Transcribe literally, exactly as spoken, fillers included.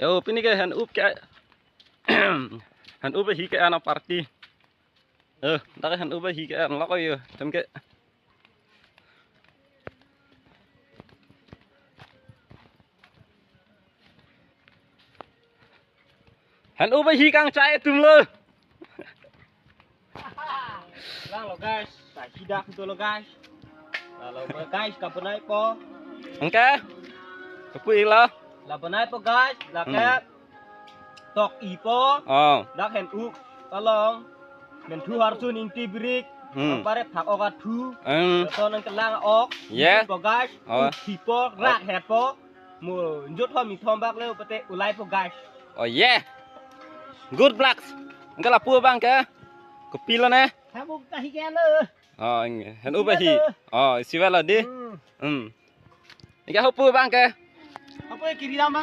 Oh, pini ke hand up ke, hand up hi ke ana party. Eh, dak hand up hi ke ana lako yo. Tem ke. Hand up hi kangchai atum lo. Lang lo guys, ta hidak itu lo guys. Lalu guys, kapunai po. Angke? Kapu ilo. Lapunai po guys, lake. Hmm. Tok ipo. Oh. Dak hand up. Tolong. Menthu harsun ingti birik. Hmm. Pare phak ok athu. Hmm. Ton nang kelang ok. Yes. Po guys. Oh. Ipo rak hepo. Mo jut ho mi thom bak le pete ulai po guys. Oh yeah. Good luck. Angke lapu abang ke. Kopilo ne? Habuk tahi ke lo. Oh, angke. Hand up hi. Oh, isi velo di. Hmm. Hmm. Angke hapu abang ke. Hapu kiri dam.